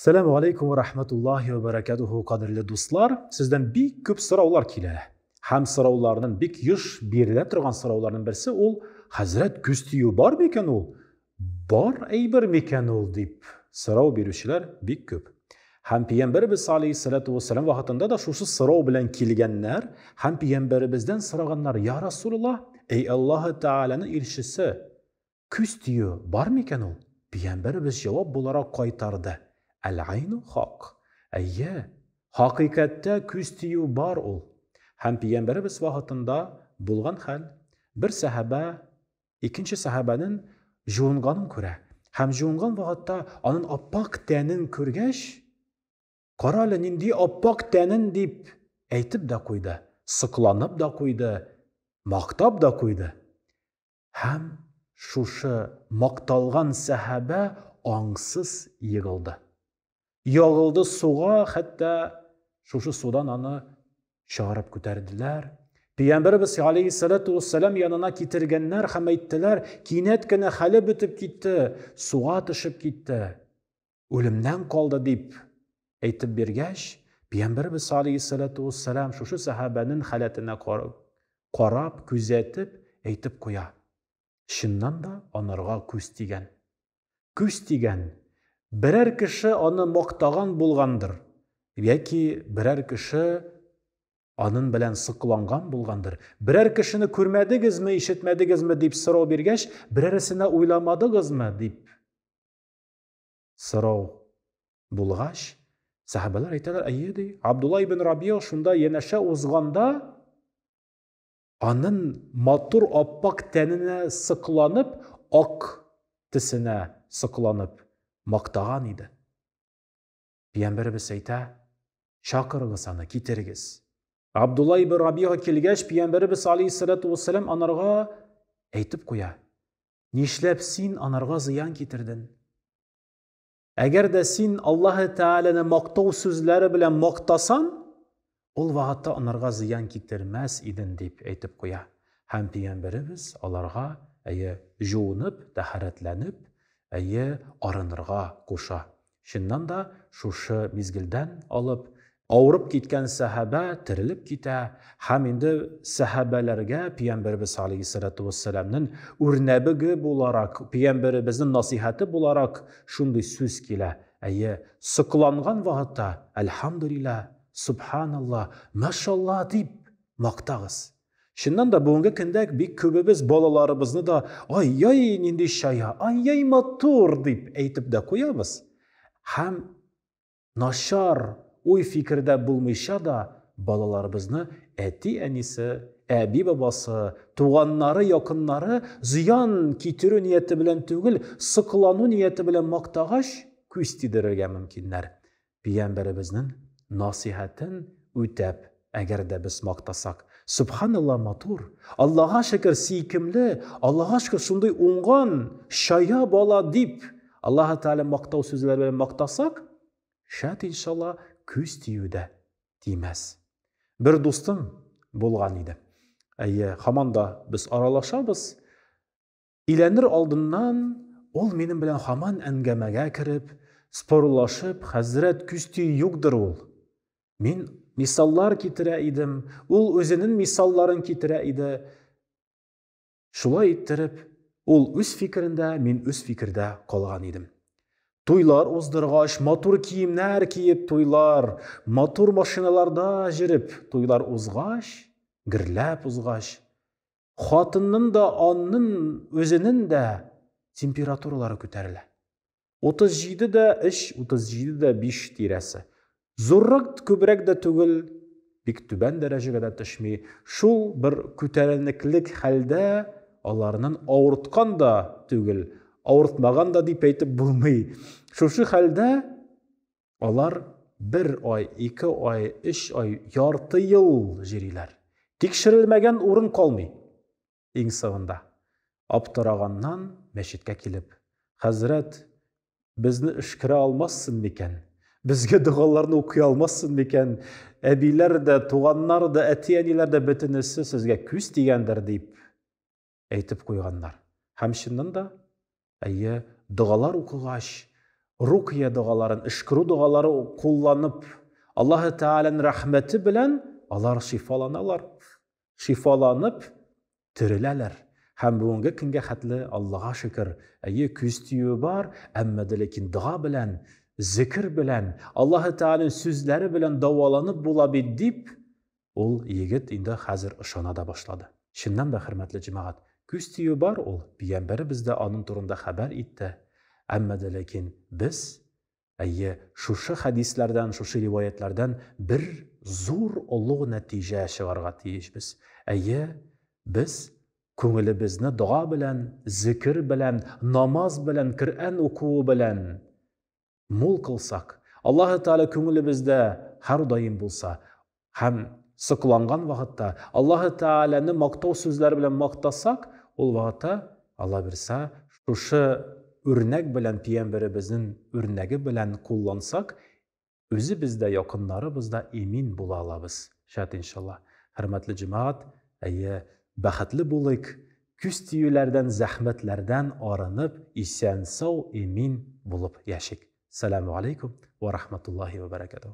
Сәләмү алейкум ва рахматуллахи ва баракатуху, кадерле дуслар! Сездән бик күп сораулар килә. Һәм сорауларның бик еш бирелә торган сорауларның берсе ул, хәзрәт, күз тию бар микән ул? Бар әйбер микән ул дип сорау бирүчеләр бик күп. Һәм пәйгамбәребез алейһиссалату вассалам вакытында да шушы сорау белән килгәннәр һәм пәйгамбәребездән сораганнар: "Я Расулуллаһ, эй Аллаһы Тәгаләнең илчесе, Күз тию бар микән ул? Пәйгамбәребез җавап буларак кайтарды, Әл-гайну хак. Әйе, хакыйкатьтә күз тию бар ул. Һәм пәйгамбәребез вакытында булган хәл, бер сәхабә икенче сәхабәнең җуынганын күрә. Һәм җуынган вакытта анын аппак тәнен күргәч, Кара әле, нинди аппак тәнен, дип әйтеп дә куйды, сокланып да куйды, мактап да куйды. Һәм шушы макталган сәхабә аңсыз егылды. Ягылды суга, хәтта шушы судан аны чыгарып күтәрделәр. Пәйгамбәребез алейһиссалату вассалам янына китергәннәр һәм әйттеләр, кинәт кенә хәле бетеп китте, суга төшеп китте. Үлемнән калды дип әйтеп биргәч, Пәйгамбәребез алейһиссалату вассалам шушы сәхабәнең халәтенә карап, күзәтеп әйтеп куя. Чыннан да анарга күз тигән. Күз тигән. Берәр кеше аны мактаган булгандыр, яки берәр кеше анын белән сокланган булгандыр. Берәр кешене күрмәдегезме, ишетмәдегезме дип сорау биргәч, берәрсенә уйламадыгызмы дип сорау булгач, сәхабәләр әйтәләр, әйе ди, Абдулла ибн Рабиа шунда янәшә узганда, анын матур аппак тәненә сокланып, ак төсенә сокланып мактаган иде. Пәйгамбәребез әйтә, чакырыгыз аны, китерегез. Абдулла ибн Рабига килгәч, пәйгамбәребез алейһиссалату вассалам анарга әйтеп куя. Нишләп син анарга зыян китерден? Әгәр дә син Аллаһы Тәгаләне мактау сүзләре белән мактасан, ул вакытта анарга зыян китермәс иден, дип әйтеп куя. Һәм пәйгамбәребез аларга, әйе, җуынып, тәһарәтләнеп, әйе, арынырга куша. Чыннан да, шушы мизгелдән алып, авырып киткән сәхабә терелеп китә һәм инде сәхабәләргә Пәйгамбәребез алейһиссалату вассәламнең үрнәбеге буларак, Пәйгамбәребезнең насыйхаты буларак шундый сүз килә. Әйе, сокланган вакытта әлхәмдүлилләһ, субханалла, машалла дип мактагыз. Чыннан да бүгенге көндә бик күбебез балаларыбызны да ай-яй нинди чая, ай-яй матур дип әйтеп дә куябыз. Һәм начар уй-фикердә булмыйча да балаларыбызны әти-әнисе, әби-бабасы, туганнары, якыннары зыян китерү нияте белән түгел, соклану нияте белән мактагач, күз тидерергә мөмкиннәр. Пәйгамбәребезнең насыйхәтен үтәп, әгәр дә без мактасак, Сөбханалла, матур, Аллага шөкер, сөйкемле, Аллага шөкер, шундый уңган, чая бала дип, Аллаһы Тәгалә мактау сүзләре белән мактасак, шәт иншалла күз тию дә тимәс. Бер дустым булган иде. Әйе, һаман да без аралашабыз. Өйләнер алдыннан ул минем белән һаман әңгәмәгә кереп, спорлашып, хәзрәт, күз тию юкдыр ул. Мин мисаллар китерә идем, ул үзенең мисалларын китерә иде. Шулай иттереп, ул үз фикерендә, мин үз фикердә калган идем. Туйлар уздыргач, матур киемнәр киеп туйлар, матур машиналарда җөреп туйлар узгач, гөрләп узгач, Хатынның да, аннын үзенең дә температуралары күтәрелә. 37 дә 3, 37 дә 5 тирәсе. Зуррак, күбрәк дә түгел, бик түбән дәрәҗәгә дә төшми. Шул бер күтәренеклек хәлдә аларның авырткан да түгел, авыртмаган да дип әйтеп булмый. Шушы хәлдә Алар бер ай, ике ай, өч ай, ярты ел җөриләр. Тикшерелмәгән урын калмый. Иң соңында, аптыраганнан мәчеткә килеп, хәзрәт, безне өшкерә алмассың микән? Безгә догаларны укый алмассың микән? Әбиләр дә, туганнар да, әти-әниләр дә бөтенесе сезгә күз тигәндер, дип әйтеп куйганнар. Һәм чыннан да, әйе, догалар укыгач, Рукия догаларын, өшкерү догалары кулланып, Аллаһы Тәгаләнең рәхмәте белән алар шифаланалар. Шифаланып тереләләр. Һәм бүгенге көнгә хәтле Аллага шөкер, әйе, күз тиюе бар, әмма дә ләкин дога белән, зикер белән, Аллаһы Тәгаләнең сүзләре белән дәваланып була бит дип, ул егет инде хәзер ышана да башлады. Чыннан да, хөрмәтле җәмәгать, күз тию бар ул, пәйгамбәребез дә аның турында хәбәр итте. Әмма дә ләкин без, әйе, шушы хәдисләрдән, шушы риваятьләрдән бер зур олуг нәтиҗә чыгарга тиешбез. Әйе, без күңелебезне дога белән, зикер белән, намаз белән, Коръән укуы белән мул кылсак, Аллаһы Тәгалә күңелебездә һәрдаим булса һәм сокланган вакытта Аллаһы Тәгаләне мактау сүзләре белән мактасак, ул вакытта Алла бирсә, шушы үрнәк белән пәйгамбәребезнең үрнәге белән куллансак, үзебез дә, якыннарыбыз да имин була алабыз. Шәт иншалла. Хөрмәтле җәмәгать, әйе, бәхетле булыйк, Күз тиюләрдән, зәхмәтләрдән арынып, исән-сау, имин булып яшик. Сәламү алейкум вә рахматуллаһи вә бәрәкәтүһ.